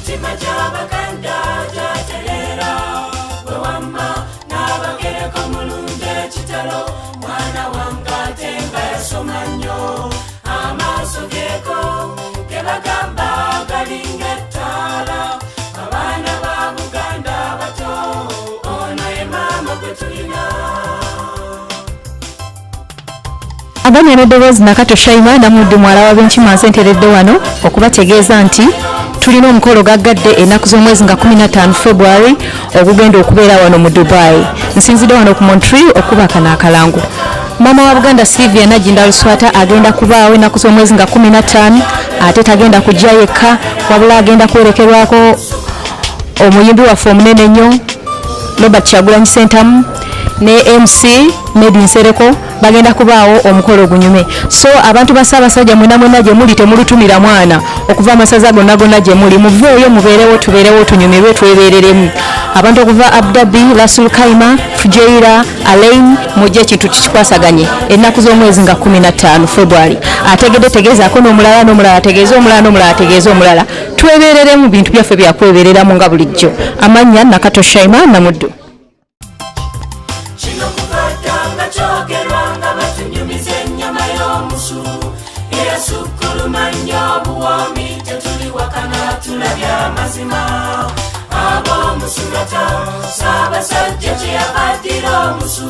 Emitima gy'Abaganda gyatereera bwe wamma n'abagereko mulungi ekitalo. Mwana wange ate nga yasoma nnyo, amaaso geeko ge bagamba galinga ettaala. Abaana ba Buganda abato, ono ye maama gwe tulina. Aganya n'eddoboozi Nakato Shaima Namuddu, mwala wa Benkima, nsenteredde wano okubategeeza nti tulina omukolo gaggadde ennaku z'omwezi nga 15 February ogugenda okubeera wano mu Dubai. Nsinzidde wano ku Montreal okuba kano akalango. Maama wa Buganda Sylvia Nagginda Luswata agenda kubaawo ennaku z'omwezi nga 15, ate tagenda kujja yekka, wabula agenda kwerekerwako omuyimbi waffe omunene ennyo Robert Kyagulanyi Ssentamu ne MC Medi Nsereko. Bagenda kubaawo omukolo gunyume. So abantu ba Ssaabasajja mwena mwena gye muli, temulutumira mwana. Okuva amasaza gonna gonna gye muli, muveeyo, mubeerewo, tubeerewo, tunyumirwe, twebeereremu. Abantu okuva Abu Dhabi, Rasul Khaimah, Fujairah, Al Ain, mujje ekintu tukikwasaganye ennaku z'omwezi nga 15 February. Ategedde tegeezaako n'omulala, n'omulala ategeeze omulala, n'omulala ategeeze omulala. Twebeereremu, bintu byaffe byakwebeereramu nga bulijjo. Amannya Nakato Shaima Namuddu. Kino kuva dda nga kyogerwa nga batunyumiza ennyama y'omusu eyasukkuluma nnyo obuwoomi. Tetuli wakana, tulabye amazima. Ab'omusulata Ssaabasajja kye yavaddira omusu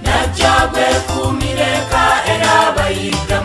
najja gwekuumireka era abayigga.